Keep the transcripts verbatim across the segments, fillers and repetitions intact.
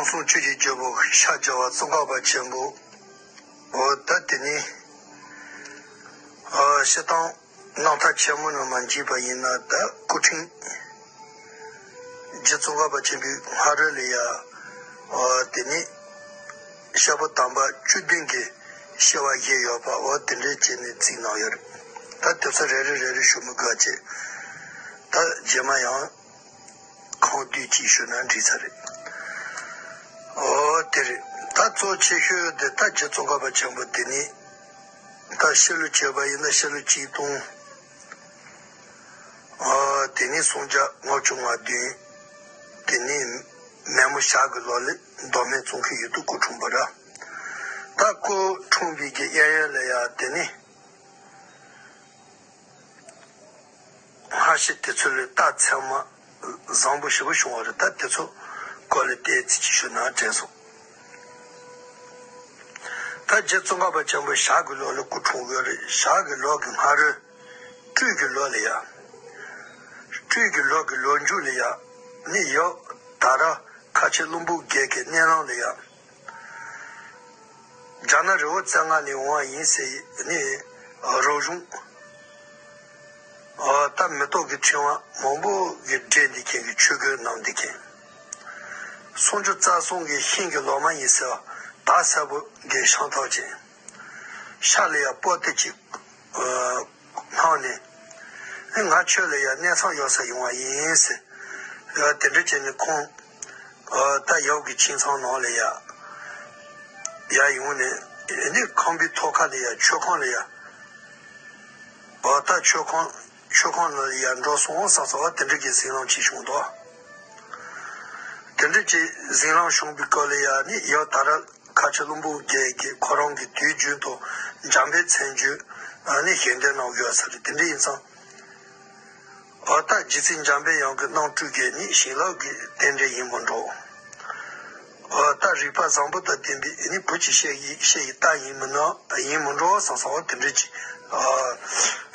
གསུང་ཆོས་ཀྱི་རྒྱལ་པོ་ཤཱཀྱ་བ་ཙོང་ཁ་པ་ཆེན་པོ། འོ་ད་དེ་ནི། ཨ་སྤྱིར་བཏང་རྣམ་ཐར་ཆེན་མོ་ནང་མ་མཇལ་བ་ཡིན་ན་ད་སྐུ་ཕྲེང་རྗེ་ཙོང་ཁ་པ་ཆེན་པོའི་སྔ་རོལ་ལ་ཡ། ཨ་དེ་ནི་ཤཱཀ་པོ་དམ་པ་བཅུ་བདུན་གྱི་སྐྱེ་བ་བཞེས་ཡོད་པ། འོ་དེ་འདྲའི་བྱས་ནས་བརྩིས་གནང་ཡོད་རེད། ད་དེ་ཚོ་རེ་རེ་རེ་རེ་ཞུ་མི་དགོས་བྱས། ད་རྗེས་མ་ཡང་། ཁོང་དུས་གཅིག་ཞུ་ན་འགྲིག་ས་རེད། ཨོ་དེ་རེད། ད་གཙོ་ཆེ་ཤོས་དེ་ད་རྗེ་ཙོང་ཁ་པ་ཆེན་པོ་དེ་ནི། ད་ཤི་ལོ་བྱས་པ་ཡིན་ན་ཤི་ལོ་གཅིག་སྟོང་། ཨོ་དེ་ནི་སུམ་བརྒྱ་ལྔ་བཅུ་ང་བདུན། དེ་ནི་མེ་མོ་ཞག་གི་ལོ་ལ་མདོ་སྨད་ཙོང་ཁའི་ཡུལ་དུ་སྐུ་འཁྲུངས་པ་ར། ད་སྐུ་འཁྲུངས་པའི་གི་གཡས་གཡོན་ལ་ཡ་དེ་ནི། སྔ་ཕྱི་དེ་ཚོ་ལས་རྟགས་མཚན་མ་བཟང་པོ་ཞེ་པོ་བྱུང་བ་རེད། ད་དེ་ཚོ་སྐོར་ལ་བལྟས་ཚེ་ཅིག་ཞུ་ན་དྲན་སོང་། ད་རྗེ་ཙོང་ཁ་པ་ཆེན་པོ་ཞག་གི་ལོ་ལ་སྐུ་འཁྲུངས་ཡོད་རེད། ཞག་གི་ལོ་གི་སྔ་རོལ་སྤྲུལ་གྱི་ལོ་ལ་ཡ། སྤྲུལ་གྱི་ལོ་གི་ལོ་མཇུག་ལ་ཡ། ནི་ཡབ་ད་ར་ཁ་ཆེ་བློན་པོ་བརྒྱད་ཀྱི་མནལ་ལམ་ལ་ཡ། རྒྱ་ནག་རི་བོ་རྩེ་ལྔ་ནས་འོང་བ་ཡིན་ཟེར་ནས་རོགས་གཞུང་། ཨ་ད་མེ་ཏོག་གི་ཕྲེང་བ་མང་པོ་གི་སྦྲེལ་འདི་ཁེན་གི་ཆོས་གོས་གནང་འདི་ཁེན། སུམ་ཅུ་རྩ་གསུམ་གི་ཤིང་གི་ལོ་མ་ཡིན་ཟེར་བ་དར་སེར་པོ་གི་ཤམ་ཐབས་ཅན། ཤ་ལ་ཡ་སྤོ་ཏི་ཅིག་ཨ་སྣང་ནས། ཨེ་ང་ཁྱོད་ལ་ཡ་གནས་ཚང་ཡོད་ས་ཡོང་བ་ཡིན་ཟེར། ཡ་དེ་འདྲ་བྱས་ནས་ཁོང་ཨ་ད་ཡབ་ཀྱི་ཁྱིམ་ཚང་ནང་ལ་ཡ། ཡ་ཡོང་ནས་ཨེ་ནི་ཁང་པའི་ཐོག་ཁ་ལ་ཡ་མཆོད་ཁང་ལ་ཡ། ཨ་ད་མཆོད་ཁང་མཆོད་ཁང་ལ་ཡ་འགྲོ་སོང་བསམ་སོང་བ་དེ་འདྲ་གི་གཟིམ་ལམ་ཅིག་བྱུང་འདུག་དེ་འདྲ་གི་གཟིམ་ལམ་བྱུང་བའི་སྐབས་ལ་ཡ་ནི་ཡབ་ད་ར། ཁ་ཆེ་བློན་པོ་བརྒྱད་ཀྱིས་ཁོ་རང་གི་དུས་རྒྱུན་དུ་འཇམ་དཔལ་མཚན་བརྗོད་ཨ་ནི་ཞལ་འདེབས་གནང་ཡོད་ས་རེད། དེ་འདྲ་ཡིན་ཙང་། ཨ་ད་རྗེ་བཙུན་འཇམ་དཔལ་དབྱངས་ཀྱི་རྣམ་སྤྲུལ་གྱི་ནི་བྱིན་རླབས་ཀྱི་རྟེན་འབྲེལ་ཡིན་མི་འགྲོ། ཨ་ད་རིག་པ་བཟང་པོ་དང་ལྡན་པའི་ནི་བུ་གཅིག་སྐྱེས་ཡི་སྐྱེས་ཡི་རྟགས་ཡིན་མི་ནོ་ཡིན་མི་འགྲོ་བསམ་བསམ་བ་དེ་འདྲ་ཅིག་ཨ་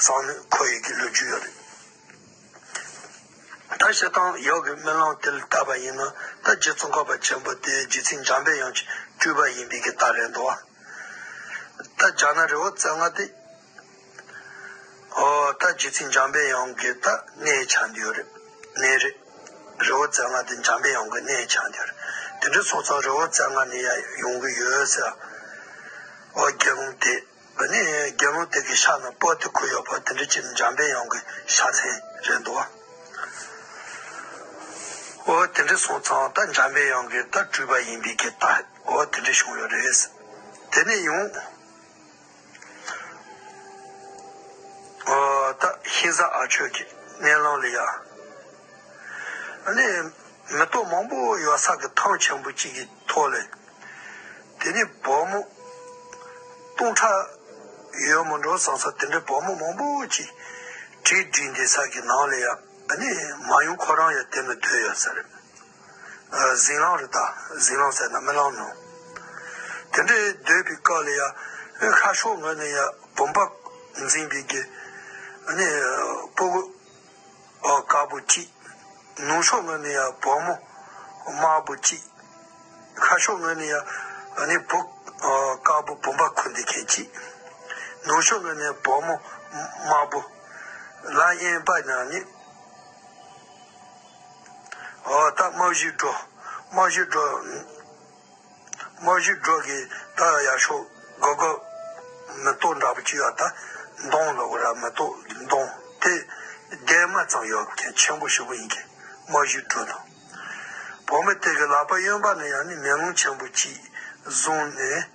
བསམ་ནས་ཁོ་ཡི་གི་ལོ་རྒྱུས་ཡོད་རེད། ད་སྤྱིར་བཏང་ཡབ་ཀྱི་སྨོན་ལམ་དེ་ལ་བལྟས་པ་ཡིན་ན་ད་རྗེ་ཙོང་ཁ་པ་ཆེན་པོ་དེ་རྗེ་བཙུན་འཇམ་དཔལ་དབྱངས་ཀྱི་སྤྲུལ་པ་ཡིན་པའི་གི་རྟགས་རེད་འདུག་ད་རྒྱ་ནག་རི་བོ་རྩེ་ལྔ་དེ། ཨོ་ད་རྗེ་བཙུན་འཇམ་དཔལ་དབྱངས་ཀྱི་ད་གནས་ཆགས་འདུག་ཡོད་རེད། གནས་རེད། རི་བོ་རྩེ་ལྔ་དེ་འཇམ་དཔལ་དབྱངས་ཀྱི་གནས་ཆགས་འདུག་ཡོད་རེད། དེ་འདྲ་སོང་ཙང་རི་བོ་རྩེ་ལྔ་ནས་ཡ་ཡོང་གི་ཡོད་ཟེར། ཨོ་དགེ་སློང་དེ། ཨ་ནི་དགེ་སློང་དེ་གི་ཤ་ན་སྤོ་དེ་ཁུར་ཡོད་པ་དེ་འདྲ་ཅིག་འཇམ་དཔལ་དབྱངས་ཀྱི་ཤ་མཚན་རེད་འདུག་བ། འོ་དེ་འདྲ་སོང་ཙང་ད་འཇམ་དཔལ་དབྱངས་ཀྱི་ད་སྤྲུལ་པ་ཡིན་པའི་གི་ད་འོ་དེ་འདྲ་བྱུང་ཡོད་རེད། དེ་ནས་ཡང་འོ་ད་ཤིང་བཟའ་ཨ་ཆོས་ཀྱི་མནལ་ལམ་ལ་ཡ། ཨ་ནི་མེ་ཏོག་མང་པོ་ཡོད་ས་གི་ཐང་ཆེན་པོ་གཅིག་གི་ཐོག་ལ། དེ་ནས་བུ་མོ་སྟོང་ཕྲག་ཡོད་མི་འགྲོ་བསམ་ས་དེ་འདྲའི་བུ་མོ་མང་པོ་ཅིག་གྲལ་བསྒྲིགས་འདི་ས་གི་ནང་ལ་ཡ་ཨ་ནི་མ་ཡོང་ཁོ་རང་ཡ་དེ་ནས་སྡོད་ཡོད་ས་རེད། ཨ་གཟིམ་ལམ་རེད་ད། གཟིམ་ལམ་ཟེར་ན་རྨི་ལམ་ནང་། དེ་འདྲའི་སྡོད་པའི་སྐབས་ལ་ཡ་ཨ་ཤར་ཕྱོགས་ངོས་ནས་ཡ་བུམ་པ་འཛིན་པའི་གི་ཨ་ནི་སྤུ་གུ། ཨོ་དཀར་པོ་གཅིག་ནུབ་ཕྱོགས་ངོས་ནས་ཡང་བུ་མོ་དམར་པོ་གཅིག་ཤར་ཕྱོགས་ངོས་ནས་ཡང་ཨ་ནི་བུ་ཨོ་དཀར་པོ་བུམ་པ་འཁུར་འདི་ཁན་གཅིག་ནུབ་ཕྱོགས་ངོས་ནས་བུ་མོ་དམར་པོ་ལ་གཡས་པ་ན་ནི་ཨོ་ད་དམག་ཞི་འགྲོ་དམག་ཞི་འགྲོ། དམག་ཞི་འགྲོ་གི་ད་ཡར་ཕྱོགས་སྒོ་སྒོ་མེ་ཏོག་འདྲ་པོ་ཅིག་ཡོད་ད། མདོངས་ལོག་ར་མེ་ཏོག་མདོངས་དེ་སྡེར་མ་ཙམ་ཡོད་མཁན་ཆེན་པོ་ཞེ་པོ་ཡིན་མཁན་དམག་ཞི་འགྲོ་དང་། བུ་མོ་དེ་གི་ལག་པ་གཡོན་པ་ནས་ཡང་ནི་མེ་ལོང་ཆེན་པོ་གཅིག་བཟུང་ནས།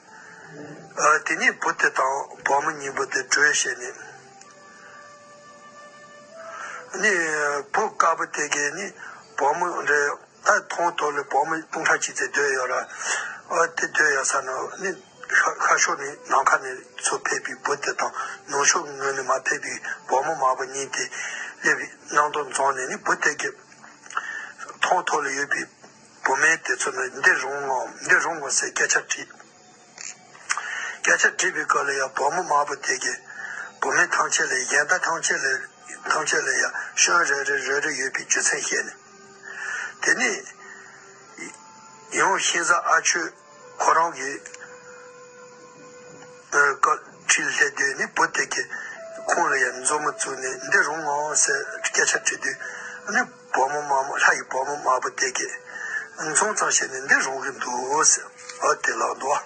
ཨ་དེ་ནས་བུ་དེ་དང་བུ་མོ་གཉིས་པོ་དེ་བྲོས་བྱས་ནས། ནི་བུ་དཀར་པོ་དེ་གས་ནི་བུ་མོ་རེད། ད་ཐང་ཐོག་ལ་བུ་མོ་སྟོང་ཕྲག་གཅིག་ཙམ་སྡོད་ཡོད་ར། ཨ་དེ་སྡོད་ཡོད་ས་ན་ནི་ཤར་ཤར་ཕྱོགས་ནས་ནམ་མཁའ་ནས་ཚུར་ཕེབས་པའི་བུ་དེ་དང་ནུབ་ཕྱོགས་ངོས་ནས་མར་ཕེབས་པའི་བུ་མོ་དམར་པོ་གཉིས་དེ་སླེབས་པའི་གནམ་སྟོང་རྫོང་ནས་ནི་བུ་དེ་གི་ཐང་ཐོག་ལ་ཡོད་པའི་བུད་མེད་དེ་ཚོ་ནི་འདི་རུང་ངམ་འདི་རུང་ངམ་ཟེར་སྐད་ཆ་དྲིས། སྐད་ཆ་དྲིས་པའི་སྐབས་ལ་ཡང་བུ་མོ་དམར་པོ་དེ་གིས་བུད་མེད་ཐམས་ཅད་ལ་གཞན་དག་ཐམས་ཅད་ལ་ཐམས་ཅད་ལ་ཡང་སྐྱོན་རེ་རེ་རེ་རེ་ཡོད་པའི་རྒྱུ་མཚན་བཤད་ནས། དེ་ནས་ ཡང་ཤིང་བཟའ་ཨ་ཆོས་ཁོ་རང་གི་ཨ་ཁྲིར་སླེབས་དུས་ནི་བུ་དེ་གིས་ཁོང་ལ་ཡང་མཛུབ་མོ་བཙུགས་ནས་འདི་རུང་ངོ་ཟེར་སྐད་ཆ་དྲིས་དུས་ནི་བུ་མོ་དམར་མོ་ལྷ་ཡི་བུ་མོ་དམར་པོ་དེ་གིས་མཚུངས་ཙམ་བྱས་ནས་འདི་རུང་གི་འདུག་ཟེར་འོ་དེ་ལབ་འདུག་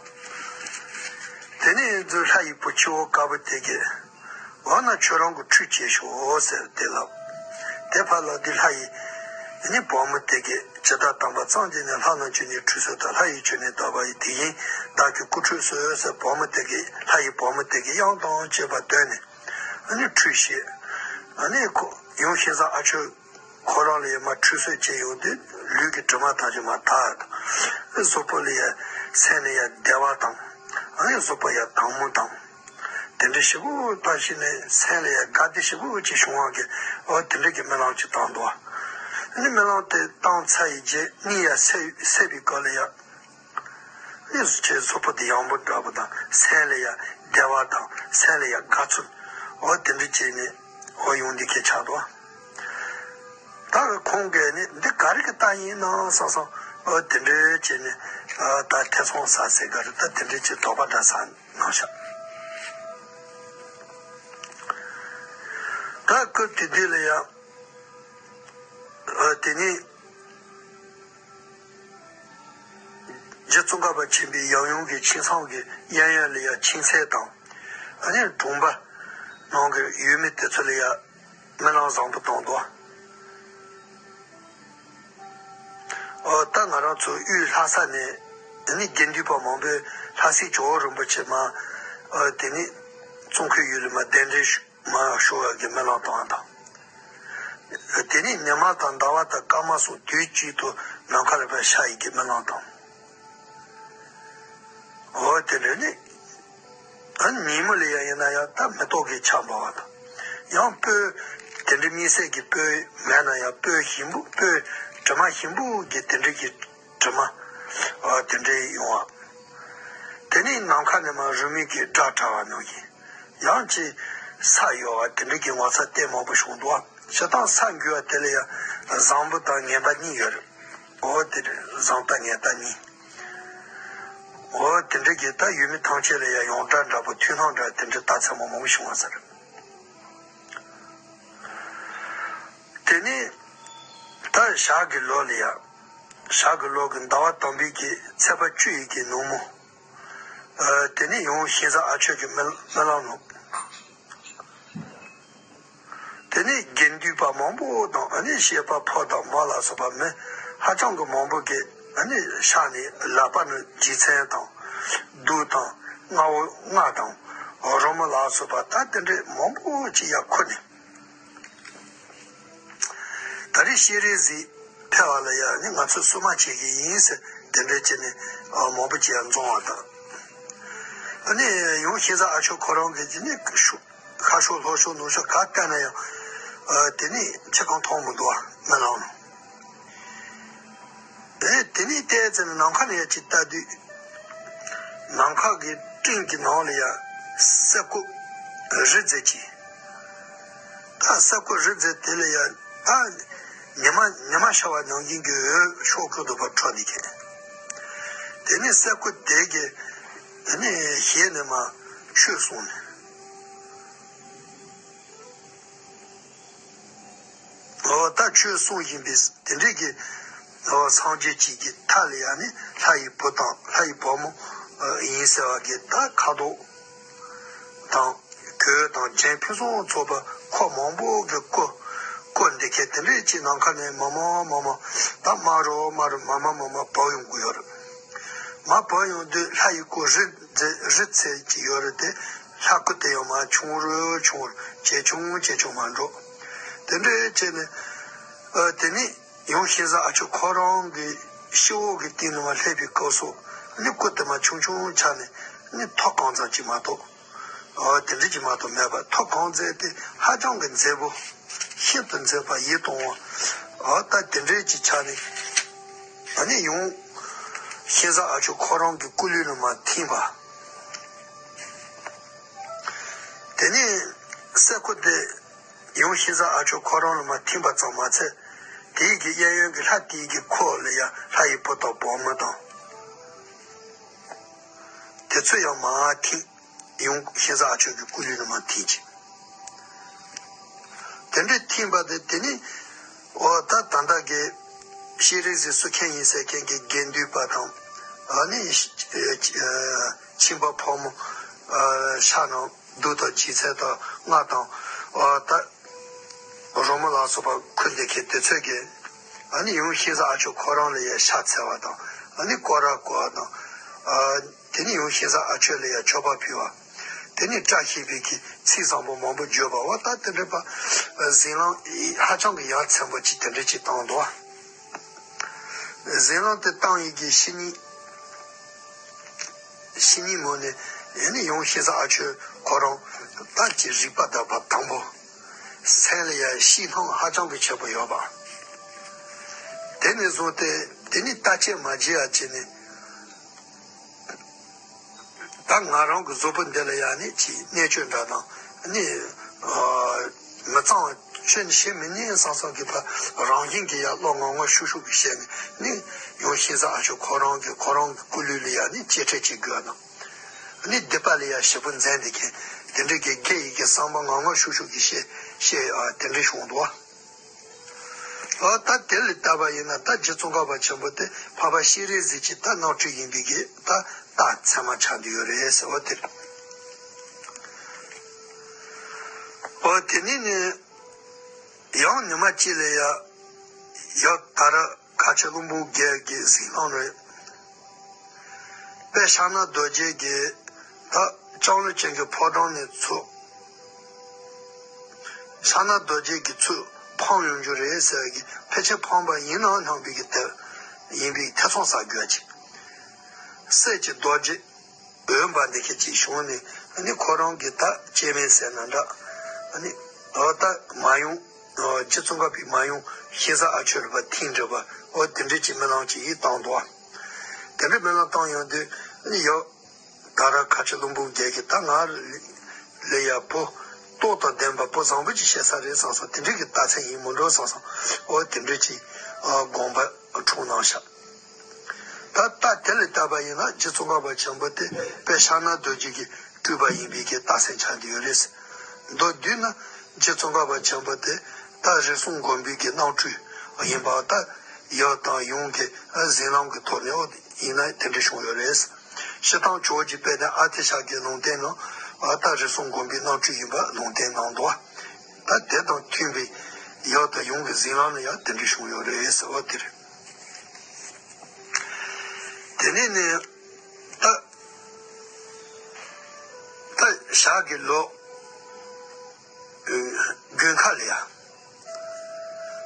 དེ་ནས་མཛོད་ལྷ་ཡི་བུ་ཆེ་བོ་དཀར་པོ་དེ་གིས། འོ་ན་ཁྱོད་རང་གི་ཁྲུས་བྱེད་ཤོག་ཟེར་དེ་ལབ། དེ་ཕར་ལ་དེ་ལྷ་ཡི། ནི་བུ་མོ་དེ་གིས་ཇི་ལྟར་བཏང་པ་ཙམ་གྱིས་ནི་ལྷ་རྣམས་ཀྱི་ནི་ཁྲུས་གསོལ་དང་ལྷ་ཡི་ཆོས་ནི་བདག་པ་ཡི་དེ་བཞིན་བདག་གི་སྐུ་ཁྲུས་གསོལ་ཟེར་བུ་མོ་དེ་གིས་ལྷ་ཡི་བུ་མོ་དེ་གིས་དབྱངས་དང་བཅས་པ་བཏོན་ནས་ནི་ཁྲུས་བྱེད། ནི་ཁོ་ཡང་ཤིང་བཟའ་ཨ་ཆོས། ཁོ་རང་ལ་ཡང་མར་ཁྲུས་གསོལ་བྱས་ཡོང་དུས་ལུས་ཀྱི་དྲི་མ་ཐམས་ཅད་མར་དག་དང་། གཟུགས་པོ་ལ་ཡང་སེམས་ལ་ཡང་བདེ་བ་དང་། ཨ་ནི་གཟུགས་པོ་ཡང་དྭངས་མོ་དང་། དེ་འདྲ་ཞིག་པོ་ལྟ་ཞིག་ནས་སེམས་ལ་ཡང་དགའ་བདེ་ཞིག་པོ་ཅིག་བྱུང་བ་གི་འོ་དེ་འདྲ་གི་རྨི་ལམ་ཅིག་བཏང་འདུག་ཨ་ནི་རྨི་ལམ་དེ་བཏང་ཚར་ཡི་རྗེས་གཉིད་ཡང་སད་སད་པའི་སྐབས་ལ་ཡང་། ཨེ་ཁྱེད་གཟུགས་པོ་དེ་ཡང་པོ་འདྲ་པོ་དང་སེམས་ལ་ཡང་བདེ་བ་དང་སེམས་ལ་ཡང་དགའ་ཚོར་འོ་དེ་འདྲ་བྱས་ནས་འོ་ཡོང་འདི་ཁྱེད་ཆགས་འདུག་ད་ཁོང་གིས་ནི་འདི་ག་རེ་གི་རྟགས་ཡིན་ནམ་བསམ་བསམ་འོ་དེ་འདྲ་བྱས་ནས་ད་ཐེ་ཚོམ་ཟ་ཟེར་ག་རེ་ད་དེ་འདྲ་བྱས་དོགས་པ་འདྲ་ཟ་གནང་ཤག་ད་སྐབས་དེ་དུས་ལ་ཡང་དེ་ནི། རྗེ་ཙོང་ཁ་པ་ཆེན་པོའི་ཡབ་ཡུམ་གྱི་ཁྱིམ་ཚང་གི་གཡས་གཡོན་ལ་ཡང་ཁྱིམ་མཚེས་དང་། ཨ་ནི་གྲོང་པ་ནང་གི་ཡུལ་མི་དེ་ཚོ་ལ་ཡང་རྨི་ལམ་བཟང་པོ་བཏང་འདུག་ཨོ་ད་ང་རང་ཚོ་དབུས་ལྷ་ས་ནས་ཨ་ནི་དགེ་འདུན་པ་མང་པོས་ལྷ་སའི་ཇོ་བོ་རིན་པོ་ཆེ་མ་ཨ་དེ་ནི་ཙོང་ཁའི་ཡུལ་ལ་མ་གདན་འདྲེན་ཞུ། མར་ཤོར་བ་གི་རྨི་ལམ་བཏང་བ་དང་། དེ་ནས་ཉི་མ་དང་ཟླ་བ་དང་སྐར་མ་སོགས་དུས་གཅིག་ཏུ་ནམ་མཁའ་ལ་ཕར་ཤར་ཡི་གི་རྨི་ལམ་དང་། འོ་དེ་འདྲ་ནི། ཨ་ཉིན་མོ་ལ་ཡང་ཡིན་ན་ཡང་ད་མེ་ཏོག་གི་ཆར་འབབ་པ་དང་། ཡང་སྤོས། དེ་འདྲ་དམིགས་བསལ་གྱི་སྤོས་མེད་ན་ཡང་སྤོས་ཞིམ་པོ་སྤོས་དྲི་མ་ཞིམ་པོ་གི་དེ་འདྲ་གི་དྲི་མ། ཨ་དེ་འདྲའི་ཡོང་བ། དེ་ནས་ནམ་མཁའ་ནས་མར་རི་མོ་གི་སྒྲ་གྲགས་པ་ནང་བཞིན། ཡང་ཅིག་ས་གཡོ་བ་དེ་འདྲ་གི་ངོ་མཚར་ལྟད་མོ་པོ་བྱུང་འདུག་བ། བྱེད་སྟངས་ས་འགུལ་བ་དེ་ལ་ཡང་བཟང་པོ་དང་ངན་པ་གཉིས་ཡོད་རེད། འོ་དེ་རེད་བཟང་ལྟ་ངན་ལྟ་གཉིས། འོ་དེ་འདྲ་གི་ད་ཡུལ་མི་ཐམས་ཅད་ལ་ཡང་ཡོངས་གྲགས་འདྲ་པོ་མཐུན་སྣང་འདྲ་དེ་འདྲ་རྟགས་མཚན་མང་པོ་བྱུང་བ་ཟེར། དེ་ནས་ད་ཞག་གི་ལོ་ལ་ཡ། ཞག་གི་ལོ་གི་ཟླ་བ་དང་པོའི་གི་ཚེས་པ་བཅུ་ཡི་གི་ནུབ་མོ། ཨ་དེ་ནས་ཡང་ཤིང་བཟའ་ཨ་ཆོས་ཀྱི་རྨི་རྨི་ལམ་ནང་། དེ་ནས་དགེ་འདུན་པ་མང་པོ་དང་ཨ་ནི་བཤད་པ་ཕོ་དང་མོ་ལ་སོགས་པ་མི་ཧ་ཅང་གི་མང་པོ་གིས་ཨ་ནི་ཤར་ནས་ལག་པ་ནས་རྗེ་བཙུན་དང་གདུགས་དང་རྔ་བོ་རྔ་དང་རོལ་མོ་ལ་སོགས་པ་ད་དེ་འདྲའི་མང་པོ་ཅིག་ཡར་ཁུར་ནས། ད་རེས་ཤེས་རིག་གཟིགས་ཕེབས་པ་ལ་ཡང་ནི་ང་ཚོས་བསུ་མ་བྱེད་ཀྱི་ཡིན་ཟེར་དེ་འདྲ་བྱས་ནས་མང་པོ་ཅིག་ཡང་འཛོམས་པ་དང་། ཨ་ནི་ཡང་ཤིང་བཟའ་ཨ་ཆོས་ཁོ་རང་གིས་ཀྱི་ནི་ཤོ་ཤར་ཕྱོགས་ལྷོ་ཕྱོགས་ནུབ་ཕྱོགས་ག་བལྟས་ན་ཡང་དེ་ནི་ཕྱི་གང་མཐོང་མི་འདུག་བ་རྨི་ལམ་ནང་། ཨེ་དེ་ནས་བལྟས་ཚེ་ནི་ནམ་མཁའ་ལ་ཡང་ཅིག་ལྟ་དུས། ནམ་མཁའ་གི་སྤྲིན་གྱི་ནང་ལ་ཡང་སེར་ཁུ་རི་འཛེག་ཅིག་ད་སེར་ཁུ་རི་འཛེག་དེ་ལ་ཡང་ད་ཉི་མ་ཉི་མ་ཤར་བ་ནང་བཞིན་གྱི་འོད་ཤོག་ཁུ་དུ་བ་འཕྲོ་འདི་ཁེ། དེ་ནས་སེར་ཁུ་དེ་གི་དེ་ནས་ཞལ་ནས་མར་ཆོས་གསུངས་ནས། འོ་ད་ཆོས་གསུང་བཞིན་པའི་དེ་འདྲའི་གི་འོ་སངས་རྒྱས་གཅིག་གི་མཐའ་ལ་ཡང་ནི་ལྷ་ཡི་བུ་དང་ལྷ་ཡི་བུ་མོ་ཡིན་ཟེར་བ་གི་ད་ཁ་དོག་དང་གོས་དང་རྒྱན་ཕུན་སུམ་ཚོགས་པ་ཁོ་མང་པོ་གི་སྐུ་སྐུ་འདི་གས་དེ་འདྲའི་གཅིག་ནམ་མཁའ་ནས་མ་མ་མ་མ་ད་མ་རུ་མ་རུ་མ་མ་མ་མ་བབས་ཡོང་གི་ཡོད་རེད། མ་བབས་ཡོང་དུས་ལྷ་ཡི་སྐུ་རི་རི་ཚེ་གཅིག་ཡོད་རེད་དེ། ལྷ་སྐུ་དེ་ཡང་མར་ཆུང་རུ་ཆུང་རུ་ཇེ་ཆུང་ཇེ་ཆུང་མར་འགྲོ། དེ་འདྲའི་བྱས་ནས་ཨ་དེ་ནས་ཡང་ཤིང་བཟའ་ཨ་ཆོས་ཁོ་རང་གི་སྤྱི་བོ་གི་སྟེང་དུ་མར་སླེབས་པའི་སྐབས་སུ་ནི་སྐུ་དེ་མར་ཆུང་ཆུང་ཆགས་ནས་ནི་ཐོག་གང་ཙམ་ཅིག་མ་གཏོགས་ཨ་དེ་འདྲ་ཅིག་མ་གཏོགས་མེད་པར་ཐོག་གང་མཛེས་ཏེ་ཧ་ཅང་གི་མཛེས་པོ་ཤིན་ཏུ་མཛེས་པ་ཡིད་དུ་འོང་བ་ཨ་ད་དེ་འདྲའི་ཅིག་ཆགས་ནས་ཨ་ནི་ཡང་ཤིང་བཟའ་ཨ་ཆོས་ཁོ་རང་གི་སྐུ་ལུས་ལ་མར་ཐིམ་པ། དེ་ནས་སེར་ཁུ་དེ་ཡང་ཤིང་བཟའ་ཨ་ཆོས་ཁོ་རང་ལ་མར་ཐིམ་པ་ཙམ་མ་ཚད་ དེའི་གི་གཡས་གཡོན་གྱི་ལྷ་དེའི་གི་འཁོར་ལ་ཡང་ལྷ་ཡི་བུ་དང་བུ་མོ་དང་། དེ་ཚོ་ཡང་མར་འཐེན། ཡུམ་ཤིང་བཟའ་ཨ་མཆོག་གི་སྐུ་ལུས་ནང་མར་འཐེན་ཅིང་། དེ་འདྲའི་འཐེན་པ་དེ་དེ་ནི། འོ་ད་ད་ལྟ་གི་ཤེས་རིག་གཟིགས་སུ་མཁན་ཡིན་ཟེར་མཁན་གྱི་དགེ་འདུན་པ་དང་། ཨ་ནི་ཁྱིམ་པ་ཕོ་མོ་ཤ་ནང་བདུད་དང་རྗེ་བཙུན་དང་སྔགས་དང་། འོ་ད་རོལ་མོ་ལ་སོགས་པ་འཁོན་བསྡད་མཁན་དེ་ཚོས་ཀྱིས། ཨ་ནི་ཡུམ་ཤིང་བཟའ་ཨ་མཆོག་ཁོ་རང་ལ་ཡང་ཕྱག་འཚལ་བ་དང་། ཨ་ནི་སྐོར་ར་བསྐོར་བ་དང་། ཨ། དེ་ནས་ཡུམ་ཤིང་བཟའ་ཨ་མཆོག་ལ་ཡང་མཆོད་པ་ཕུལ་བ། དེ་ནས་བཀྲ་ཤིས་པའི་གི་ཚིག་བཟང་པོ་མང་པོ་བརྗོད་པ། འོ་ད་དེ་འདྲ་པ་ཟིན་བྲིས་ཧ་ཅང་གི་ཡ་མཚན་པོ་ཅིག་དེ་འདྲ་ཅིག་བཏང་འདུག་བ། ཟིན་བྲིས་དེ་བཏང་ཡི་གི་ཕྱི་ཉིན། ཕྱི་ཉིན་མོ་ནས་ཨ་ནི་ཡུམ་ཤིང་བཟའ་ཨ་མཆོག་ཁོ་རང་ད་ཅིག་རིག་པ་དག་པ་དང་པོ། སེམས་ལ་ཡང་ཤེས་སྣང་ཧ་ཅང་གི་ཆེན་པོ་ཡོད་པ། དེ་ནས་བཟུང་སྟེ་དེ་ནས་ལྟ་ཅི་མ་བྱེད་ཡ་བྱས་ནས། ད་ང་རང་གི་གཟུགས་པོ་འདི་ལ་ཡང་ནི་ཅིག་གནད་གཅོད་འདྲ་དང་ནི། མི་གཙང་བ་ཁྱོན་ནས་བྱེད་མི་ཉན་བསམ་བསམ་གྱི་བར་རང་བཞིན་གྱིས་ཡང་བློ་ངང་ངང་ཤུགས་ཤུགས་ཀྱིས་བྱས་ནས་ནི། ཡུམ་ཤིང་བཟའ་ཨ་མཆོག་ཁོ་རང་གི་ཁོ་རང་གི་སྐུ་ལུས་ལ་ཡང་ནི་གཅེས་སྤྲས་བྱེད་དགོས་ན། ནི་སྡིག་པ་ལ་ཡང་ཞེ་པོ་འཛེམ་བསྡད་མཁན་དེ་འདྲའི་གི་དགེ་ཡི་གི་བསམ་པ་ངང་ངང་ཤུགས་ཤུགས་ཀྱིས་བྱས་བྱས་ཨ་དེ་འདྲའི་བྱུང་འདུག་བ། ཨོ་ད་དེ་ལ་བལྟས་པ་ཡིན་ན་ད་རྗེ་ཙོང་ཁ་པ་ཆེན་པོ་དེ་འཕགས་པ་སྤྱན་རས་གཟིགས་ཀྱི་ད་རྣམ་སྤྲུལ་ཡིན་པའི་གི་ད་རྟགས་མཚན་མ་ཆགས་བསྡད་ཡོད་རེད་ཟེར། ཨོ་དེ་རེད། ཨོ་དེ་ནས་ནི་ཡང་ཉི་མ་གཅིག་ལ་ཡ་ཡ་ད་ར་ཁ་ཆེ་ཀླུ་འབུམ་རྒྱལ་གྱི་གཟིགས་སྣང་རེད། དཔལ་ཕྱག་ན་རྡོ་རྗེ་གི་ད་ལྕང་ལོ་ཅན་གྱི་ཕོ་བྲང་ནས་ཚུར། ཕྱག་ན་རྡོ་རྗེ་གི་ཚུར་འཕངས་ཡོང་རྒྱུ་རེད་ཟེར་གི་ཕལ་ཆེར་འཕངས་པ་ཡིན་ནའང་སྙམ་པའི་གི་དེ་ཡིན་པའི་ཐེ་ཚོམ་ཟ་དགོས་ཀྱི། སྲས་ཀྱི་རྡོ་རྗེ་འོན་པ་འདི་གི་ཅིག་བྱུང་ནས་ཨ་ནི་ཁོ་རང་གི་ད་སྐྱེ་དམན་ཟེར་ན་འདྲ། ཨ་ནི་ཨོ་ད་མ་ཡུམ། རྗེ་ཙོང་ཁ་པའི་མ་ཡུམ་ཤིང་བཟའ་ཨ་མཆོག་རེད་པ་འཐེན་འགྲོ་བ། ཨོ་དེ་འདྲའི་ཅིག་སྨོན་ལམ་ཅིག་ཡིད་བཏང་འདུག་བ། དེ་འདྲའི་སྨོན་ལམ་བཏང་ཡོང་དུས་ཨ་ནི་ཡོ། ད་ར་ཁ་ཆེ་ཀླུ་འབུམ་རྒྱལ་གྱིས་ད་ང་ལ་ཡ་བུ་སྟོབས་དང་ལྡན་པ་བུ་བཟང་པོ་ཅིག་བྱེད་ས་རེད་བསམ་སོང་། དེ་འདྲའི་གི་རྟགས་མཚན་ཡིན་མི་འགྲོ་བསམ་སོང་། ཨོ་དེ་འདྲའི་ཅིག་དགོངས་པ་འཁྲུངས་གནང་ཤག་ད་ལྟ་དེ་ལ་བལྟས་པ་ཡིན་ན་རྗེ་ཙོང་ཁ་པ་ཆེན་པོ་དེ་དཔལ་ཕྱག་ན་རྡོ་རྗེ་གི་སྤྲུལ་པ་ཡིན་པའི་གི་རྟགས་མཚན་ཆགས་བསྡད་ཡོད་རེད། མདོར་བསྡུས་ན་རྗེ་ཙོང་ཁ་པ་ཆེན་པོ་དེ་ད་རིགས་གསུམ་མགོན་པོའི་གི་རྣམ་སྤྲུལ་ཡིན་པ་ད་ཡབ་དང་ཡུམ་གྱི་གཟིགས་ལམ་གྱི་ཐོག་ནས་ཨོ་ཡིན་ན་དེ་འདྲ་བྱུང་ཡོད་རེད། སྤྱིར་བཏང་ཇོ་བོ་རྗེ་དཔལ་ལྡན་ཨ་ཏི་ཤ་གི་ལུང་བསྟན་ནང་ཨ་ད་རིགས་གསུམ་མགོན་པོའི་རྣམ་སྤྲུལ་ཡིན་པ་ལུང་བསྟན་གནང་འདུག་ད་དེ་དང་མཐུན་པའི་ཡབ་དང་ཡུམ་གྱི་གཟིགས་ལམ་ལ་ཡང་དེ་འདྲ་བྱུང་ཡོད་རེད་ཟེར་བ་དེ་རེད། དེ་ནས་ནི་ད་ད་ཞག་གི་ལོ་དགུན་ཁ་ལ་ཡ།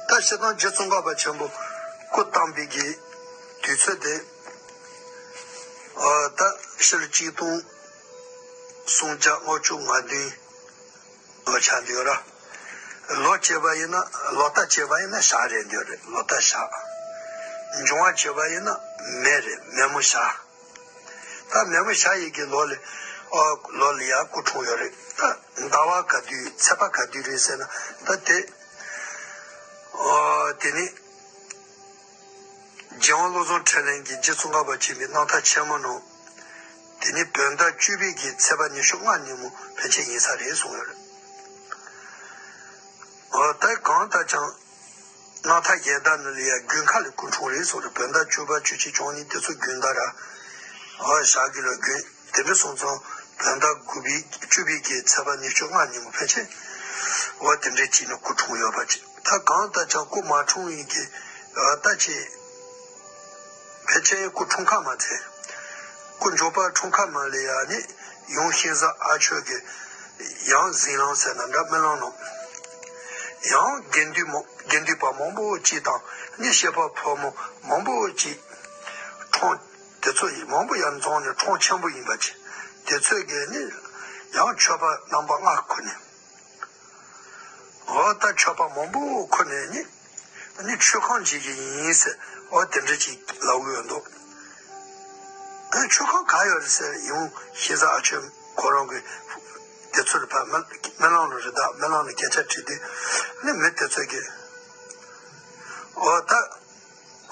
ད་སྤྱིར་བཏང་རྗེ་ཙོང་ཁ་པ་ཆེན་པོ་སྐུ་བལྟམས་པའི་གི་དུས་ཚོད་དེ་ཨ་ད་ཕྱི་ལོ་གཅིག་སྟོང་སུམ་བརྒྱ་ལྔ་བཅུ་ང་བདུན་ལོ་ཆགས་འདུག་ར། ལོ་བྱས་པ་ཡིན་ན་ལོ་རྟགས་བྱས་པ་ཡིན་ན་ཞག་རེད་འདོད་རེད། ལོ་རྟགས་ཞག་འབྱུང་བ་བྱས་པ་ཡིན་ན་མེ་རེད། མེ་མོ་ཞག་ད་མེ་མོ་ཞག་ཡི་གེ་ལོ་ལ་ཨོ་ལོ་ལ་ཡ་སྐུ་འཁྲུངས་ཡོད་རེད། ད་ཟླ་བ་ག་དུས་ཚེས་པ་ག་དུས་རེད་ཟེར་ན་ད་དེ་ཨོ་དེ་ནི་རྒྱལ་དབང་བློ་བཟང་འཕྲིན་ལས་ཀྱི་རྗེ་ཙོང་ཁ་པ་ཆེན་པོའི་རྣམ་ཐར་ཆེན་མོ་ནང་དེ་ནི་བོད་ཟླ་བཅུ་པའི་གི་ཚེས་པ་ཉི་ཤུ་ལྔ་ཉིན་མོ་ཕལ་ཆེར་ཡིན་ས་རེད་གསུངས་ཡོད་རེད། ཨོ་ད་གང་ལྟར་ཀྱང་། རྣམ་ཐར་གཞན་དག་ནང་ལ་ཡང་དགུན་ཁ་ལ་སྐུ་འཁྲུངས་རེད་གསུངས་རེད། བོད་ཟླ་བཅུ་པ་བཅུ་གཅིག་བཅུ་གཉིས་དེ་ཚོ་དགུན་ཟླ་ར། ཨ་ཞག་གི་ལོ་དགུན་དེ་འདྲ་སོང་ཙང་བོད་ཟླ་དགུ་པའི་བཅུ་པའི་གི་ཚེས་པ་ཉི་ཤུ་ལྔ་ཉིན་མོ་ཕལ་ཆེར་འོ་དེ་འདྲའི་ཅིག་ནས་སྐུ་འཁྲུངས་ཡོད་པ་ཅིག་ད་གང་ལྟར་ཀྱང་སྐུ་མ་འཁྲུངས་ཡིན་གི་ཨ་ད་ཅིག་ཕལ་ཆེར་སྐུ་འཁྲུངས་ཁ་མ་ཚད། སྐུ་མགྱོགས་པ་འཁྲུངས་ཁ་མ་ལ་ཡ་ནི་ཡུམ་ཤིང་བཟའ་ཨ་མཆོག་གི་ཡང་གཟིགས་ལམ་ཟེར་ན་འདྲ་སྨོན་ལམ་ནང་། ཡང་དགེ་འདུན་མོ་དགེ་འདུན་པ་མང་པོ་ཅིག་དང་ནི་བཤད་པ་ཕོ་མོ་མང་པོ་ཅིག་འཁྲུངས་དེ་ཚོ་ཡི་མང་པོ་ཡར་འཛོམས་ནས་འཁྲུངས་ཆེན་པོ་ཡིན་པ་ཅིག་དེ་ཚོས་གི་ནི་ཡང་མཆོད་པ་རྣམ་པ་ལྔ་ཁུར་ནས། འོ་ད་མཆོད་པ་མང་པོ་ཁུར་ནས་ནི། ནི་མཆོད་ཁང་བྱེད་ཀྱི་ཡིན་ཟེར་འོ་དེ་འདྲ་ཅིག་ལབ་ཀྱི་ཡོད་འདུག་ཨ་མཆོད་ཁང་ག་ཡོད་རེད་ཟེར་ཡུམ་ཤིང་བཟའ་ཨ་མཆོག་ཁོ་རང་གི་དེ་ཚོ་ལ་ཕར་སྨོན་སྨོན་ལམ་ལ་རེད་ད་སྨོན་ལམ་ལ་སྐད་ཆ་དྲིས་དུས་ནི་མི་དེ་ཚོས་ཀྱི་ འོ་ད།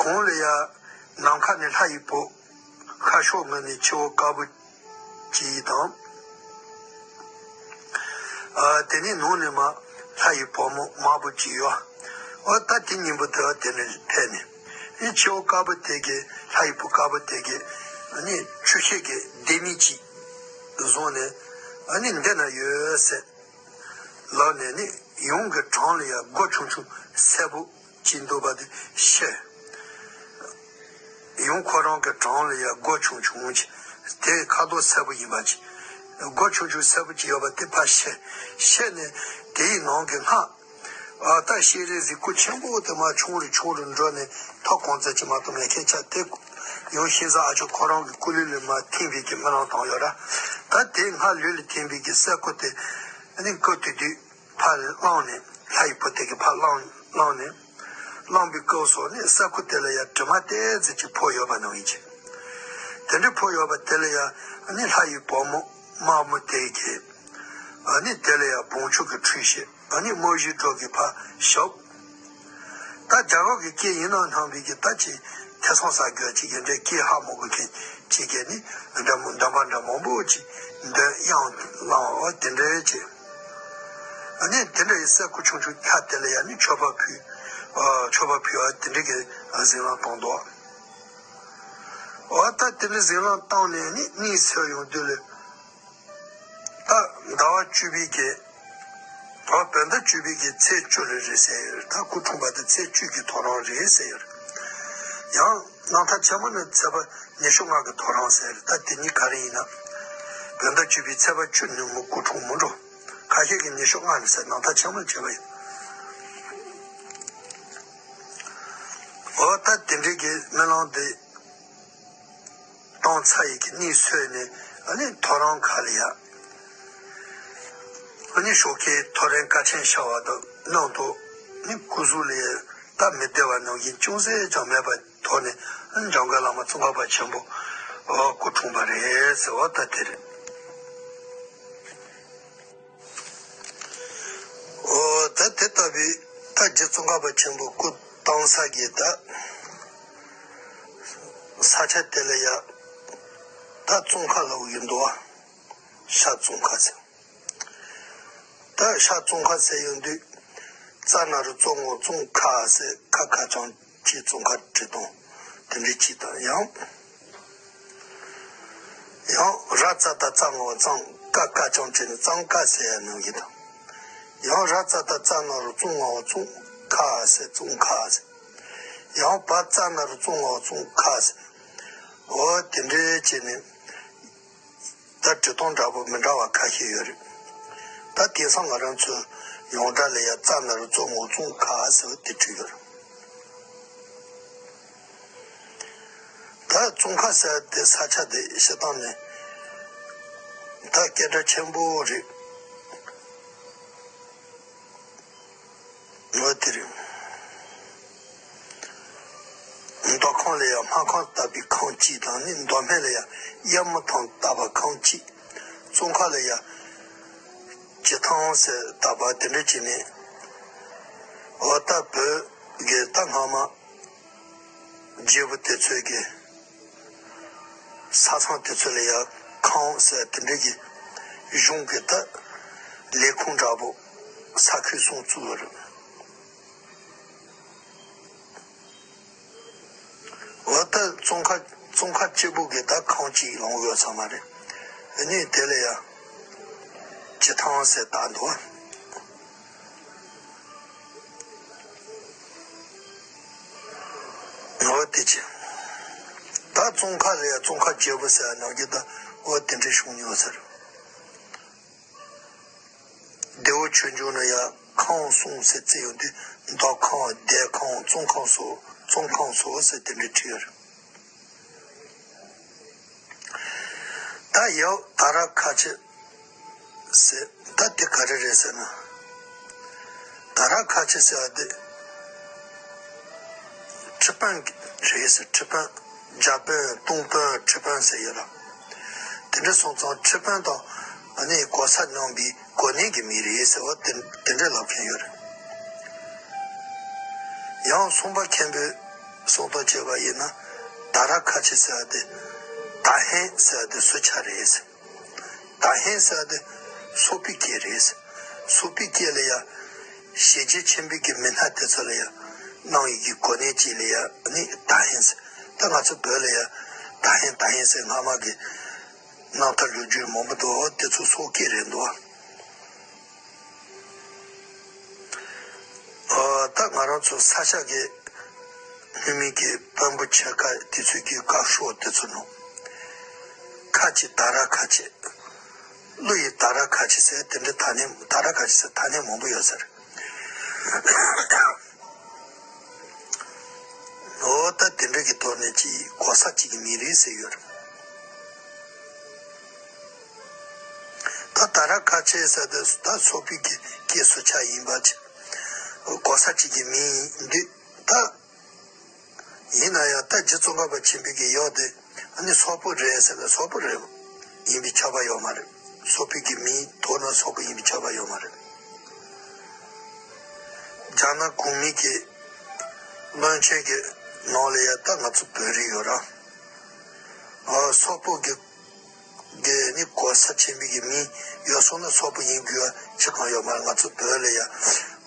གོང་ལ་ཡ། ནམ་མཁའ་ནས་ལྷ་ཡི་བུ། ཤར་ཕྱོགས་ངོས་ནས་ཆུ་བོ་དཀར་པོ་གཅིག་དང་། ཨ། དེ་ནས་ནང་ནས་མར་ལྷ་ཡི་བུ་མོ་དམར་པོ་གཅིག་ཡོད། འོ་ད་དེ་གཉིས་པོ་དེ་དེ་ནས་ཕེབས་ནས། ཨེ་ཆུ་བོ་དཀར་པོ་དེ་གིས་ལྷ་ཡི་བུ་དཀར་པོ་དེ་གིས་ཨ་ནི་ཆུ་ཤེལ་གྱི་ལྡེ་མིག་ཅིག་བཟུང་ནས། ཨ་ནི་འདི་ན་ཡོད་ཟེར། ལབ་ནས་ནི་ཡུམ་གྱི་བྲང་ལ་ཡ་སྒོ་ཆུང་ཆུང་སེར་པོ་ཅིག་འདུག་པ་དེ་ཕྱེ། ཡུམ་ཁོ་རང་གི་བྲང་ལ་ཡ་སྒོ་ཆུང་ཆུང་ཅིག་དེ་ཁ་དོག་སེར་པོ་ཡིན་པ་ཅིག་སྒོ་ཆུང་ཆུང་སེར་པོ་ཅིག་ཡོད་པ་དེ་ཕར་ཕྱེ། ཕྱེ་ནས་དེའི་ནང་གི་སྔགས། ཨ། ད་ཤེས་རིག་གཟིགས་སྐུ་ཆེན་པོ་དེ་མར་ཆུང་རུ་ཆུང་རུ་འགྲོ་ནས་ཐོག་གང་ཙམ་ཅིག་མ་གཏོགས་མེད་མཁན་ཆགས། དེ་ཡང་ཤིང་བཟའ་ཨ་ཅོ་ཁོ་རང་གི་སྐུ་ལུས་ལ་མར་ཐིམ་པའི་གི་སྨོན་ལམ་བཏང་ཡོད་ར། ད་དེ་སྔར་ལུས་ལ་ཐིམ་པའི་གི་སེར་སྐུ་དེ་ཨ་ནི་སྐུ་དེ་དུས་ཕར་བླངས་ནས། ལྷ་ཡི་བུ་དེ་གིས་ཕར་བླངས་བླངས་ནས། བླངས་པའི་སྐབས་སུ་ནི་སེར་སྐུ་དེ་ལ་ཡ་དྲི་མ་ཏོག་ཙམ་ཅིག་ཕོག་ཡོད་པ་ནང་བཞིན་བྱས། དེ་འདྲ་ཕོག་ཡོད་པ་དེ་ལ་ཡ་ཨ་ནི་ལྷ་ཡི་བུ་མོ་དམར་མོ་དེ་གིས་ཨ་ནི་དེ་ལ་ཡ་བོང་ཆུ་གིས་ཁྲུས་བྱས། ཨ་ནི་མོ་བཞི་གྲོགས་ཀྱིས་ཕར་ཞོག་ད་རྒྱ་གར་གྱི་སྐད་ཡིན་ན་སྣང་བའི་གི་ད་ཅིག་ཐེ་ཚོམ་ཟ་དགོས་ཅིག་ཡིན་འདྲའི་སྐད་ཧ་མ་གོ་མཁན་ཅིག་གིས་ནི་འདྲ་མོ་འདྲ་པ་འདྲ་མང་པོ་ཅིག་འདོན་དབྱངས་བླངས། འོ་དེ་འདྲའི་ཅིག་ཨ་ནི་དེ་འདྲ་ཡི་སེར་སྐུ་ཆུང་ཆུང་ལྷ་དེ་ལ་ཡ་ནི་མཆོད་པ་ཕུལ། ཨ། མཆོད་པ་ཕུལ་བ་དེ་འདྲའི་གི་གཟིམ་ལམ་བཏང་འདུག་འོ་ད་དེ་འདྲའི་གཟིམ་ལམ་བཏང་ནས་ནི་གནས་ཚུལ་ཡོང་དུས་ལ། ད་ཟླ་བ་བཅུ་པའི་གི། ད་བོད་ཟླ་བཅུ་པའི་གི་ཚེས་བཅུ་ལ་རེད་ཟེར་ཡོད། ད་སྐུ་འཁྲུངས་པ་དེ་ཚེས་བཅུ་གི་ཐོ་རངས་རེད་ཟེར་ཡོད། ཡང་རྣམ་ཐར་ཆེན་མོ་ནི་ཚེས་པ་ཉི་ཤུ་ལྔ་གི་ཐོ་རངས་ཟེར། ད་དེ་གཉིས་ག་རེ་ཡིན་ན། བོད་ཟླ་བཅུ་པའི་ཚེས་པ་བཅུ་ནི་མོ་སྐུ་འཁྲུངས་མི་འགྲོ། ཁ་ཤས་ཀྱིས་ཉི་ཤུ་ལྔ་རེད་ཟེར། རྣམ་ཐར་ཆེན་མོ་བྱས་པ་ཡིན། འོ་ད་དེ་འདྲའི་གི་སྨོན་ལམ་དེ་བཏང་ཚར་ཡི་གི་གནས་ཚུལ་ནི་ཨ་ནི་ཐོ་རངས་ཁ་ལ་ཡ། ཨ་ནི་ཞོགས་ཀའི་ཐོ་རངས་སྐར་ཆེན་ཤར་བ་དང་ནང་དུ་ནི་སྐུ་གཟུགས་ལ་ཡ་ད་མི་བདེ་བ་ནང་བཞིན་ཅུང་ཟད་ཀྱང་མེད་པ་ཐོག་ནས་ཨ་ནི་འཇམ་མགོན་བླ་མ་ཙོང་ཁ་པ་ཆེན་པོ་ཨོ་སྐུ་འཁྲུངས་པ་རེད་ཟེར་བ་ད་དེ་རེད། ཨོ་ད་དེ་ལྟ་བུའི་ད་རྗེ་ཙོང་ཁ་པ་ཆེན་པོ་སྐུ་བལྟམས་ས་གི་ད་ས་ཆ་དེ་ལ་ཡ་ད་ཙོང་ཁ་ལབ་ཡོད་འདུག་བ། ཤར་ཙོང་ཁ་ཟེར། ད་ཤར་ཙོང་ཁ་ཟེར་ཡོང་དུས། ཙ་ན་རོ་ཙོ་ངོ་ཙོང་ཁ་ཟེར། ཁ་ཁ་ཅང་ཅི་ཙོང་ཁ་བྲི་སྟངས་དེ་འདྲའི་ཅིག་དང་། ཡང་། ཡང་ར་ཙ་ད་ཙ་ང་བ་ཙང་། ཀ་ཀ་ཅང་བྲི་ནས་ཙང་ཀ་ཟེར་ཡ་ནང་བཞིན་དང་། ཡང་ར་ཙ་ད་ཙ་ན་རོ་ཙོ་ང་བ་ཙོང་ཁ་ཟེར། ཙོང་ཁ་ཟེར། ཡང་བ་ཙ་ན་རོ་ཙོ་ང་བ་ཙོང་ཁ་ཟེར། འོ་དེ་འདྲའི་བྱས་ནས། ད་བྲི་སྟངས་འདྲ་པོ་མི་འདྲ་བ་ཁ་ཤས་ཡོད་རེད། ད་དེང་སང་ང་རང་ཚོའི་ཡོངས་གྲགས་ལ་ཡ་ཙ་ན་རོ་ཙོ་ངོ་ཙོང་ཁ་ཟེར་བ་དེ་བྲིས་ཡོད་རེད། ད་ཙོང་ཁ་ཟེར་དེ་ས་ཆ་དེ་བཤད་སྟངས་ནི་ད་སྐད་གྲགས་ཆེན་པོ་རེད། འོ་དེ་རེད། མདོ་ཁམས་ལ་ཡང་སྨར་ཁམས་བཏབ་པའི་ཁམས་གཅིག་དང་ནི། མདོ་སྨད་ལ་ཡང་གཡའ་མི་ཐང་བཏབ་པ་ཁམས་གཅིག་ཙོང་ཁ་ལ་ཡང་སྤྱི་ཐང་ཟེར་བཏབ་པ་དེ་འདྲ་བྱས་ནས། འོ་ད་བོད་ཀྱི་ད་སྔ་མ་རྒྱལ་པོ་དེ་ཚོའི་གི་ས་མཚམས་དེ་ཚོ་ལ་ཡང་ཁམས་ཟེར་དེ་འདྲ་གི་གཞུང་གི་ད་ལས་ཁུངས་འདྲ་པོ་ས་ཁུལ་གསུམ་བཙུགས་ཡོད་རེད། འོ་ད་ཙོང་ཁ་ཙོང་ཁ་གཅིག་པུ་གི་ད་ཁམས་གཅིག་ལོངས་ཡོད་ས་མ་རེད། ཨ་ནི་དེ་ལ་ཡང་སྤྱི་ཐང་ཟེར་བཏགས་འདུག་འོ་དེ་ཅི། ད་ཙོང་ཁ་ལ་ཡང་ཙོང་ཁ་རྒྱལ་པོ་ཟེར་ནང་གི་ད་འོ་དེ་འདྲའི་གཞུང་ཡོད་ས་རེད། ལྡེའུ་ཆོས་འབྱུང་ན་ཡང་ཁམས་གསུམ་ཟེར་བརྩི་ཡོང་དུས། མདོ་ཁམས། སྡེ་ཁམས། ཙོང་ཁམས་སོགས། ཙོང་ཁམས་སོགས་ཟེར་དེ་འདྲའི་བྲིས་ཡོད་རེད། ད་ཡང་ད་ར་ཁ་ཆེ་ཟེར། ད་དེ་ག་རེ་རེད་ཟེར་ན། ད་ར་ཁ་ཆེ་ཟེར་བ་དེ་ཁྲི་དཔོན་རེད་ཟེར། ཁྲི་དཔོན། རྒྱ་དཔོན། སྟོང་དཔོན། ཁྲི་དཔོན་ཟེར་ཡོད་ལ། དེ་འདྲ་སོང་ཙང་ཁྲི་དཔོན་དང་ཨ་ནི་གོ་ས་མཉམ་པའི་གོ་གནས་ཀྱི་མི་རེད་ཟེར་བ་དེ་དེ་འདྲ་ལབ་མཁན་ཡོད་རེད། ཡང་སུམ་པ་མཁན་པོས་གསུང་སྟངས་བྱས་པ་ཡིན་ན། ད་ར་ཁ་ཆེ་ཟེར་བ་དེ། ད་ཧན་ཟེར་བ་དེ་སུ་ཆ་རེད་ཟེར། ད་ཧན་ཟེར་བ་དེ་སོག་པོའི་སྐད་རེད་ཟེར། སོག་པོའི་སྐད་ལ་ཡ། ཞེ་ཆེ་ཆེན་པོའི་གི་མི་སྣ་དེ་ཚོ་ལ་ཡ། གནང་ཡི་གི་གོ་གནས་ཅིག་ལ་ཡ་ནི་ད་ཧན་ཟེར། ད་ང་ཚོ་བོད་ལ་ཡ། ད་ཧན་ད་ཧན་ཟེར་སྔ་མ་གི་རྣམ་ཐར་ལོ་རྒྱུས་མང་པོ་འདུག་དེ་ཚོ་སོག་སྐད་རེད་འདུག་ཨ། ད་ང་རང་ཚོ་ས་སྐྱ་གི་སྔོན་མའི་གི་དཔོན་པོ་ཆེ་ཁག་དེ་ཚོའི་གི་བཀའ་ཤོག་དེ་ཚོ་ནང་། ཁ་ཆེ་ད་ར་ཁ་ཆེ། ཀླུ་ཡི་ད་ར་ཁ་ཆེ་ཟེར་དེ་འདྲའི་ཐ་སྙད། ད་ར་ཁ་ཆེ་ཟེར་ཐ་སྙད་མང་པོ་ཡོད་ཟེར། འོ་ད་དེ་འདྲ་གི་ཐོག་ནས་ཅིག་གོ་ས་གཅིག་གི་མིང་རེད་ཟེར་ཡོད་རེད། ད་ད་ར་ཁ་ཆེ་ཟེར་དེ་ད་སོག་པོའི་གི་སྐད་སུ་ཆ་ཡིན་པ་ཅིག་གོ་ས་གཅིག་གི་མིང་ཡིན་དུས་ད། ཡིན་ན་ཡང་ད་རྗེ་ཙོང་ཁ་པ་ཆེན་པོའི་གི་ཡབ་དེ་ཨ་ནི་སོག་པོ་རེད་ཟེར་ན་སོག་པོ་རེད་ཡིན་པའི་ཁྱབ་པ་ཡོད་མ་རེད། སོག་པོའི་གི་མིང་ཐོག་ན་སོག་པོ་ཡིན་པའི་ཁྱབ་པ་ཡོད་མ་རེད། རྒྱ་ནག་གོང་མའི་གི་བློན་ཆེན་གི་ནང་ལ་ཡ་ད་ང་ཚོ་བོད་རིགས་ཡོད་ར། ཨ། སོག་པོ་གི་གི་ནི་གོ་ས་ཆེན་པོའི་གི་མིང་ཡོད་སོང་ན་སོག་པོ་ཡིན་དགོས་པ་ཅི་གང་ཡོད་མ་རེད། ང་ཚོ་བོད་ལ་ཡ་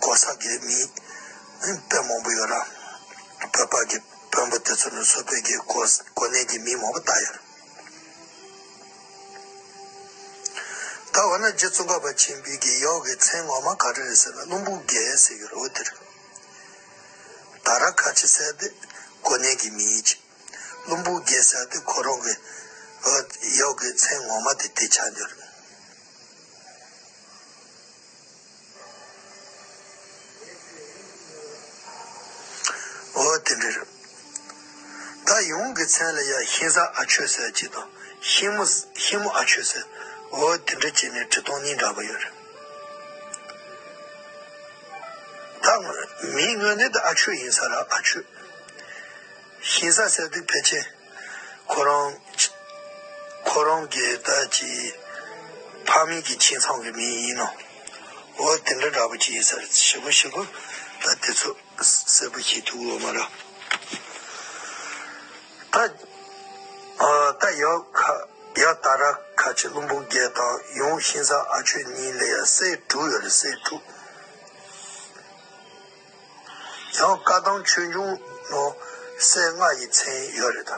གོ་ས་གི་མིང་དཔེ་མང་པོ་ཡོད་ར། བོད་པ་གི་དཔོན་པོ་དེ་ཚོ་ནི་སོག་པོའི་གི་གོ་གོ་གནས་ཀྱི་མིང་མང་པོ་བཏགས་ཡོད་རེད། ད་འོ་ན་རྗེ་ཙོང་ཁ་པ་ཆེན་པོའི་གི་ཡབ་ཀྱི་མཚན་ངོ་མ་ག་རེ་རེད་ཟེར་ན་བློན་པོ་རྒྱལ་ཟེར་གྱི་རེད། འོ་དེ་རེད། ད་ར་ཁ་ཆེ་ཟེར་དེ་གོ་གནས་ཀྱི་མིང་ཅིག་བློན་པོ་རྒྱལ་ཟེར་དེ་ཁོ་རང་གི་ཨ་ཡབ་ཀྱི་མཚན་ངོ་མ་དེ་དེ་ཆགས་འགྲོ་རེད། འོ་དེ་འདྲ་རེད། ད་ཡུམ་གྱི་མཚན་ལ་ཡང་ཤིང་བཟའ་ཨ་ཆོས་ཟེར་གཅིག་དང་ཤིང་མོ་ཤིང་མོ་ཨ་ཆོས་ཟེར། འོ་དེ་འདྲ་བྱས་ནས་འབྲི་སྟངས་གཉིས་འདྲ་པོ་ཡོད་རེད། ད་མིང་དངོས་གནས་དེ་ཨ་ཆོས་ཡིན་ས་རེད། ཨ་ཆོས། ཤིང་བཟའ་ཟེར་དུས་ཕལ་ཆེར་ཁོ་རང་ཁོ་རང་གི་ད་ཅི་ཕ་མེས་ཀྱི་ཁྱིམ་ཚང་གི་མིང་ཡིན་ནོ། འོ་དེ་འདྲ་འདྲ་པོ་ཅིག་ཡིན་ས་རེད། ཞིབ་པོ་ཞིབ་པོ་ད་དེ་ཚོ་གསལ་པོ་ཤེས་ཐུབ་ཡོད་མ་རེད། ད་ཨ་ད་ཡབ་ཁ་ཡབ་ད་ར་ཁ་ཆེ་བློན་པོ་རྒྱལ་དང་ཡུམ་ཤིང་བཟའ་ཨ་ཆོས་གཉིས་ལ་ཡང་སྲས་དྲུག་ཡོད་རེད། སྲས་དྲུག་ཡང་བཀའ་གདམས་ཆོས་འབྱུང་ནང་སྲས་ལྔ་ཡི་མཚན་ཡོད་རེད་ད།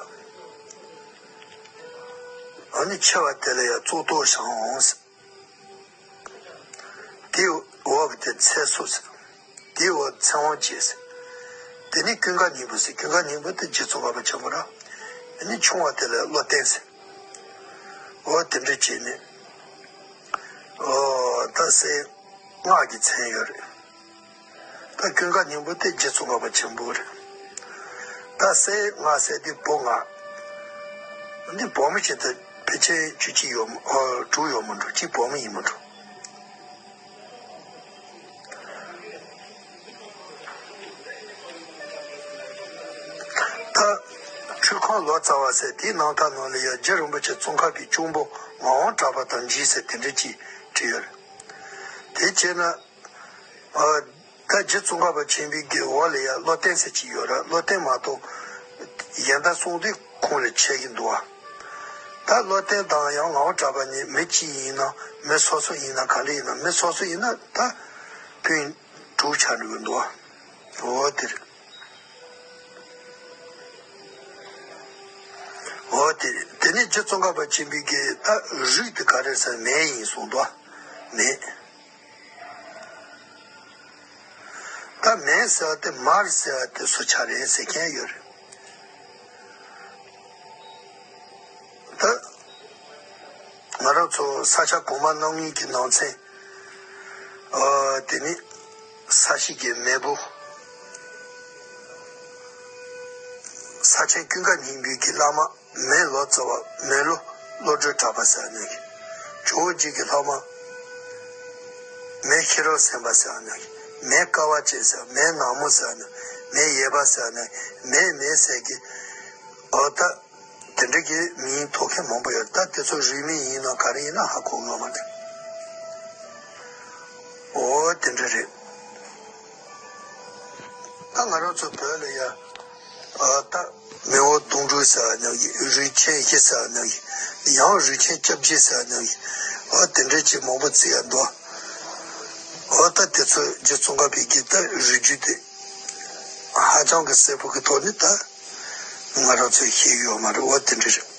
ཨ་ནི་ཆེ་བ་དེ་ལ་ཡང་གཙུག་ཏོར་ཞང་དབང་ཟེར། དེའི་འོག་གི་དེ་ཚེ་སྲོག་ཟེར། དེའི་འོག་ཚེ་དབང་བྱེད་ཟེར། དེ་ནི་ཀུན་དགའ་སྙིང་པོ་ཟེར། ཀུན་དགའ་སྙིང་པོ་དེ་རྗེ་ཙོང་ཁ་པ་ཆེན་པོ་ར། ཨ་ནི་ཆུང་བ་དེ་ལ་བློ་བརྟན་ཟེར། འོ་དེ་འདྲ་བྱས་ནས། འོ་ད་སྲས་ལྔ་གི་མཚན་ཡོད་རེད། ད་ཀུན་དགའ་སྙིང་པོ་དེ་རྗེ་ཙོང་ཁ་པ་ཆེན་པོ་རེད། ད་སྲས་ལྔ་ཟེར་དེ་བུ་ལྔ། འདི་བུ་མོ་ཆེ་ད་ཕལ་ཆེར་བཅུ་གཅིག་ཡོད་མ་ཨོ་དྲུག་ཡོད་མ་འགྲོ། གཅིག་བུ་མོ་ཡིན་མ་འགྲོ། ད་ཁྲུས་ཁང་ལོ་ཙཱ་བ་ཟེར་དེའི་རྣམ་ཐར་ནང་ལ་ཡང་རྗེ་རིན་པོ་ཆེ་ཙོང་ཁ་པའི་གཅུང་པོ་ངག་དབང་གྲགས་པ་དང་མཇལ་ཟེར་དེ་འདྲ་ཅིག་བྲིས་ཡོད་རེད། དེ་བྱས་ན། ཨ། ད་རྗེ་ཙོང་ཁ་པ་ཆེན་པོའི་གི་འོག་ལ་ཡང་བློ་བརྟན་ཟེར་གྱི་ཡོད་ར། བློ་བརྟན་མ་གཏོགས་གཞན་དག་གསུང་དུས་ཁོང་ལ་ཆད་ཀྱི་འདུག་བ། ད་བློ་བརྟན་དང་ཡང་ངག་དབང་གྲགས་པ་གཉིས་མི་གཅིག་ཡིན་ན་མི་སོ་སོ་ཡིན་ན་ག་འདྲ་ཡིན་ན། མི་སོ་སོ་ཡིན་ན་ད་སྤུན་དྲུག་ཆགས་འགྲོ་གི་འདུག་བ། འོ་དེ་རེད། འོ་དེ་རེད། དེ་ནས་རྗེ་ཙོང་ཁ་པ་ཆེན་པོའི་གི་ད་རིགས་དེ་ག་རེ་ཟེར་མེ་ཡིན་གསུངས་འདུག་བ། མེ། ད་མེ་ཟེར་བ་དེ་མར་ཟེར་བ་དེ་སུ་ཆ་རེད་ཟེར་མཁན་ཡོད་རེད། ད་ང་རང་ཚོ་ས་སྐྱ་གོང་མ་རྣམ་གཉིས་ཀྱི་ནང་ཚན། ཨ། དེ་ནི་ས་གཞི་གི་མེས་པོ། ས་ཆེན་ཀུན་དགའ་སྙིང་པོའི་གི་བླ་མ། མེ་ལོ་ཙཱ་བ། མེ་ལོ་བློ་གྲོས་གྲགས་པ་ཟེར་ནས། ཇོ་བོ་རྗེ་གི་སློབ་མ། མེ་ཤེས་རབ་སེམས་དཔའ་ཟེར་ནས། མེ་དཀའ་བ་སྤྱད་ཟེར། མེ་ནག་མོ་ཟེར་ནས། མེ་ཡེར་པ་ཟེར་ནས། མེ་མེ་ཟེར་གི། འོ་ད། དེ་འདྲ་གི་མིང་ཐོགས་མཁན་མང་པོ་ཡོད། ད་དེ་ཚོ་རིས་མེད་ཡིན་ན་ག་རེ་ཡིན་ན་ཧ་གོ་གི་ཡོད་མ་རེད། འོ་དེ་འདྲ་རེད། ད་ ང་རང་ཚོ་བོད་ལ་ཡ། ཨ་ད་མེས་དབོན་གདུང་དྲུག་ཟེར་བ་ནང་བཞིན། རིགས་ཆེན་བཞི་ཟེར་བ་ནང་བཞིན། ཡང་རིགས་ཆེན་བཅོ་བརྒྱད་ཟེར་བ་ནང་བཞིན། ཨ་དེ་འདྲའི་ཅིག་མང་པོ་བརྩི་ཡ་འདུག་ཨ་ད་དེ་ཚོ་རྗེ་ཙོང་ཁ་པའི་གི་ད་རིགས་རྒྱུད་དེ་ཧ་ཅང་གི་གསལ་པོ་གི་ཐོག་ནས་ད་ང་རང་ཚོས་ཤེས་ཀྱི་ཡོད་མ་རེད། འོ་དེ་འདྲ་རེད།